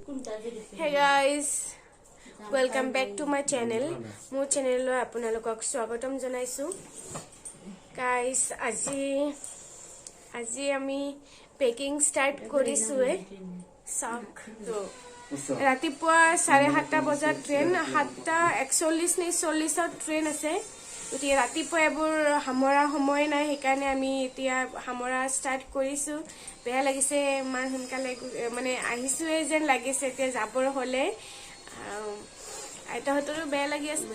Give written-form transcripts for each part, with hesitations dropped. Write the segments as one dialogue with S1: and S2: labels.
S1: Hey guys, welcome back to my channel. মোৰ চেনেললৈ আপোনালোকক স্বাগতম জনাইছোঁ। গাইজ, আজি আমি পেকিং ষ্টাৰ্ট কৰিছোঁৱে। চাওক, ৰাতিপুৱা 7:30 বজাত ট্ৰেইন, 7:41 নে 40ত ট্ৰেইন আছে। গতিকে ৰাতিপুৱা এইবোৰ সামৰা সময় নাই, সেইকাৰণে আমি এতিয়া সামৰা ষ্টাৰ্ট কৰিছোঁ। বেয়া লাগিছে, ইমান সোনকালে মানে আহিছোঁৱে যেন লাগিছে, এতিয়া যাবৰ হ'লে। আইতাহঁতৰো বেয়া লাগি আছে।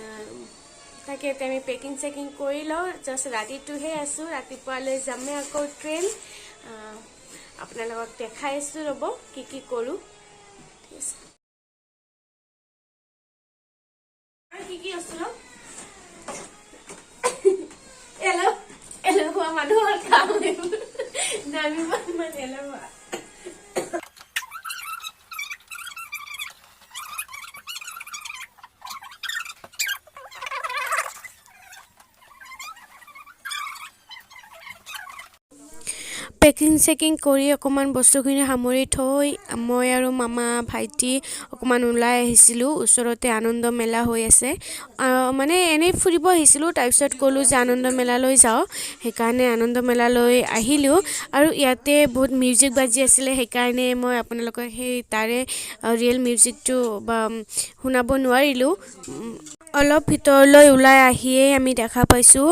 S1: তাকে এতিয়া আমি পেকিং চেকিং কৰি লওঁ। জাষ্ট ৰাতিটোহে আছোঁ, ৰাতিপুৱালৈ যামেই আকৌ ট্ৰেইন। আপোনালোকক দেখাই আছোঁ, ৰ'ব কি কি কৰোঁ। ঠিক আছে, আৰু কি কি আছোঁ এলেহুৱা মানুহৰ কাম এইবোৰ। নামিব ইমান এলেহুৱা। পেকিং চেকিং কৰি অকণমান বস্তুখিনি সামৰি থৈ মই আৰু মামা ভাইটি অকণমান ওলাই আহিছিলোঁ। ওচৰতে আনন্দ মেলা হৈ আছে, মানে এনেই ফুৰিব আহিছিলোঁ। তাৰপিছত ক'লোঁ যে আনন্দ মেলালৈ যাওঁ, সেইকাৰণে আনন্দ মেলালৈ আহিলোঁ। আৰু ইয়াতে বহুত মিউজিক বাজি আছিলে, সেইকাৰণে মই আপোনালোকক সেই তাৰে ৰিয়েল মিউজিকটো বা শুনাব নোৱাৰিলোঁ। অলপ ভিতৰলৈ ওলাই আহিয়েই আমি দেখা পাইছোঁ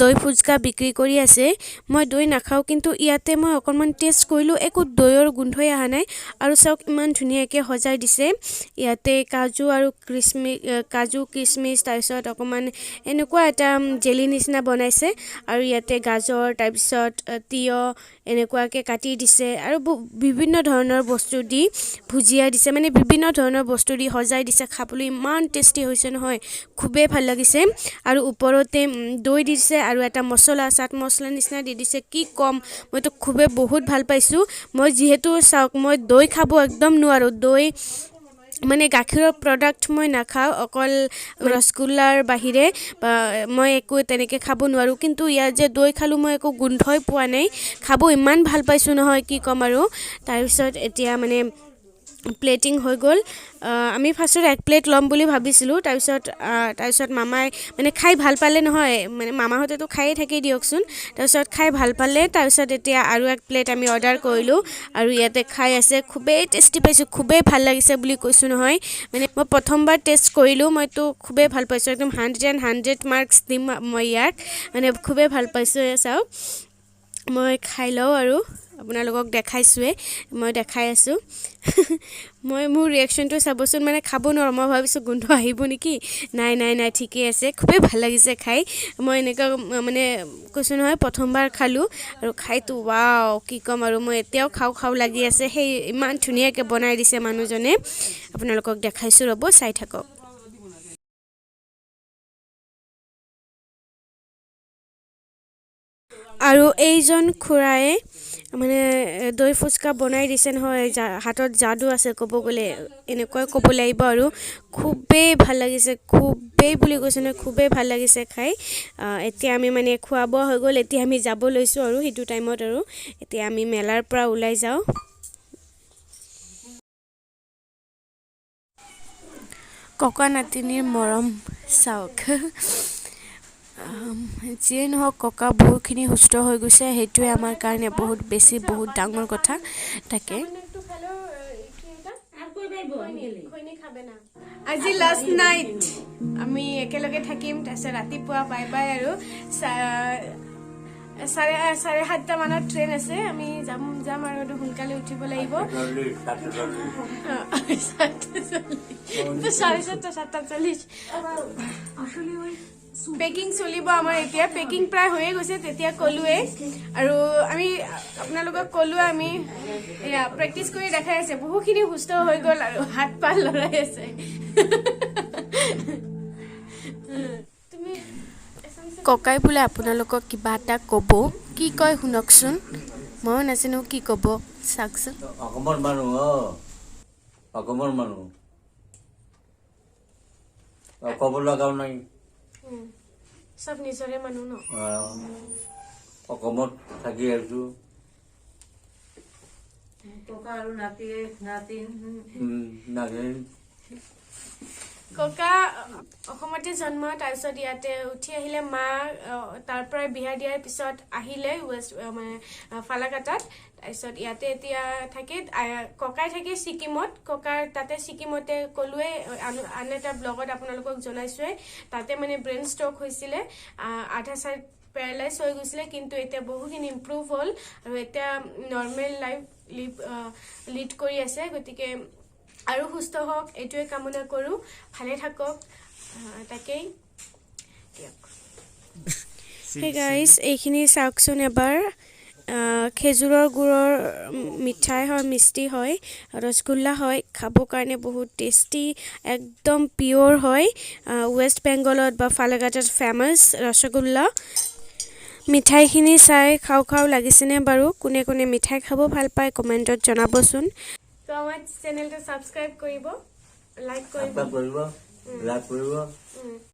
S1: দৈ ফুচকা বিক্ৰী কৰি আছে। মই দৈ নাখাওঁ, কিন্তু ইয়াতে মই অকণমান টেষ্ট কৰিলোঁ, একো দৈৰ গোন্ধই অহা নাই। আৰু চাওক ইমান ধুনীয়াকৈ সজাই দিছে। ইয়াতে কাজু আৰু কাজু কিচমিচ, তাৰপিছত অকণমান এনেকুৱা এটা জেলি নিচিনা বনাইছে। আৰু ইয়াতে গাজৰ, তাৰপিছত তিয়ঁহ এনেকুৱাকৈ কাটি দিছে। আৰু বিভিন্ন ধৰণৰ বস্তু দি ভুজিয়া দিছে, মানে বিভিন্ন ধৰণৰ বস্তু দি সজাই দিছে। খাবলৈ ইমান টেষ্টি হৈছে নহয়, খুবেই ভাল লাগিছে। আৰু ওপৰতে দৈ দিছে আৰু এটা মছলা, চাট মছলা নিচিনা দি দিছে। কি ক'ম, মইতো খুবেই বহুত ভাল পাইছোঁ। মই যিহেতু চাওক, মই দৈ খাব একদম নোৱাৰোঁ। দৈ মানে গাখীৰৰ প্ৰডাক্ট মই নাখাওঁ, অকল ৰসগোল্লাৰ বাহিৰে বা মই একো তেনেকৈ খাব নোৱাৰোঁ। কিন্তু ইয়াত যে দৈ খালোঁ, মই একো গোন্ধই পোৱা নাই। খাব ইমান ভাল পাইছোঁ নহয়, কি ক'ম আৰু। তাৰপিছত এতিয়া মানে প্লেটিং হৈ গ'ল। আমি ফাৰ্ষ্টত এক প্লেট ল'ম বুলি ভাবিছিলোঁ, তাৰপিছত মামাই মানে খাই ভাল পালে নহয়, মানে মামাহঁতেতো খায়ে থাকেই দিয়কচোন। তাৰপিছত খাই ভাল পালে, তাৰপিছত এতিয়া আৰু এক প্লেট আমি অৰ্ডাৰ কৰিলোঁ আৰু ইয়াতে খাই আছে। খুবেই টেষ্টি পাইছোঁ, খুবেই ভাল লাগিছে বুলি কৈছোঁ নহয়। মানে মই প্ৰথমবাৰ টেষ্ট কৰিলোঁ, মইতো খুবেই ভাল পাইছোঁ। একদম 100 মাৰ্কছ দিম মই ইয়াক, মানে খুবেই ভাল পাইছোঁ। এয়া চাওক, মই খাই লওঁ আৰু আপোনালোকক দেখাইছোঁৱে, মই দেখাই আছোঁ। মই মোৰ ৰিয়েকশ্যনটো চাবচোন, মানে খাব নোৱাৰোঁ। মই ভাবিছোঁ গোন্ধ আহিব নেকি, নাই নাই নাই, ঠিকেই আছে। খুবেই ভাল লাগিছে খাই। মই এনেকুৱা মানে কৈছোঁ নহয়, প্ৰথমবাৰ খালোঁ আৰু খাইতো ৱাও, কি ক'ম আৰু। মই এতিয়াও খাওঁ খাওঁ লাগি আছে। সেই ইমান ধুনীয়াকৈ বনাই দিছে মানুহজনে। আপোনালোকক দেখাইছোঁ, ৰ'ব চাই থাকক। আৰু এইজন খুৰাই মানে দৈ ফুচকা বনাই দিছে নহয়, হাতত যাদু আছে ক'ব গ'লে, এনেকুৱাই ক'ব লাগিব আৰু। খুবেই ভাল লাগিছে, খুবেই বুলি কৈছোঁ নহয়, খুবেই ভাল লাগিছে খাই। এতিয়া আমি মানে খোৱা বোৱা হৈ গ'ল, এতিয়া আমি যাব লৈছোঁ আৰু সেইটো টাইমত আৰু এতিয়া আমি মেলাৰ পৰা ওলাই যাওঁ। ককা নাতিনীৰ মৰম চাওক। যিয়ে নহওক, ককা বহুতখিনি সুস্থ হৈ গৈছে, সেইটোৱে আমাৰ কাৰণে বহুত বেছি বহুত ডাঙৰ কথা। তাকে আজি লাষ্ট নাইট আমি একেলগে থাকিম, তাৰপিছত ৰাতিপুৱা বাই বাই। আৰু 7:30 মানত ট্ৰেইন আছে, আমি যাম আৰু সোনকালে উঠিব লাগিব। 7:30, 7:40 পেকিং চলিব আমাৰ। এতিয়া পেকিং প্ৰায় হৈয়ে গৈছে, তেতিয়া ক'লোৱে আৰু আমি আপোনালোকক ক'লোৱে। আমি এয়া প্ৰেক্টিচ কৰি দেখাই আছে, বহুখিনি সুস্থ হৈ গ'ল আৰু হাত পাল লৰাই আছে। তুমি ককাই বোলে আপোনালোকক কিবা এটা ক'ব, কি কয় শুনকচোন। ময়ো নাজানো কি ক'ব, চাওকচোন।
S2: অসমৰ মানুহ, অসমৰ মানুহ ক'ব লগাও নাই,
S1: চব নিজৰে মানুহ ন।
S2: অসমত থাকি আছো।
S3: ককা আৰু নাতিয়ে নাতিন।
S2: নাতিন।
S1: ককা অসমতে জন্ম, তাৰপিছত ইয়াতে উঠি আহিলে। মা তাৰ পৰাই বিয়া দিয়াৰ পিছত আহিলে ৱেষ্ট মানে ফালাকাটাত। তাৰপিছত ইয়াতে এতিয়া থাকে। ককাই থাকে ছিকিমত। ককাৰ তাতে ছিকিমতে ক'লোৱে, আন এটা ব্লগত আপোনালোকক জনাইছোৱে, তাতে মানে ব্ৰেইন ষ্ট্ৰক হৈছিলে, আধা চাইড পেৰালাইজ হৈ গৈছিলে। কিন্তু এতিয়া বহুখিনি ইম্প্ৰুভ হ'ল আৰু এতিয়া নৰ্মেল লাইফ লিড কৰি আছে। গতিকে আৰু সুস্থ হওক, এইটোৱে কামনা কৰোঁ। ভালে থাকক, তাকেই দিয়ক। হে গাইজ, এইখিনি চাওকচোন এবাৰ। খেজুৰৰ গুৰৰ মিঠাই হয়, মিষ্টি হয়, ৰসগোল্লা হয়। খাবৰ কাৰণে বহুত টেষ্টি, একদম পিয়'ৰ হয়। ৱেষ্ট বেংগলত বা ফালাকাটাত ফেমাছ ৰসগোল্লা। মিঠাইখিনি চাই খাওঁ খাওঁ লাগিছেনে বাৰু? কোনে কোনে মিঠাই খাব ভাল পায়, কমেণ্টত জনাবচোন। তো আমাৰ চেনেলটো ছাবস্ক্ৰাইব কৰিব, লাইক কৰিব।
S2: ছাবস্ক্ৰাইব কৰিব, লাইক কৰিব।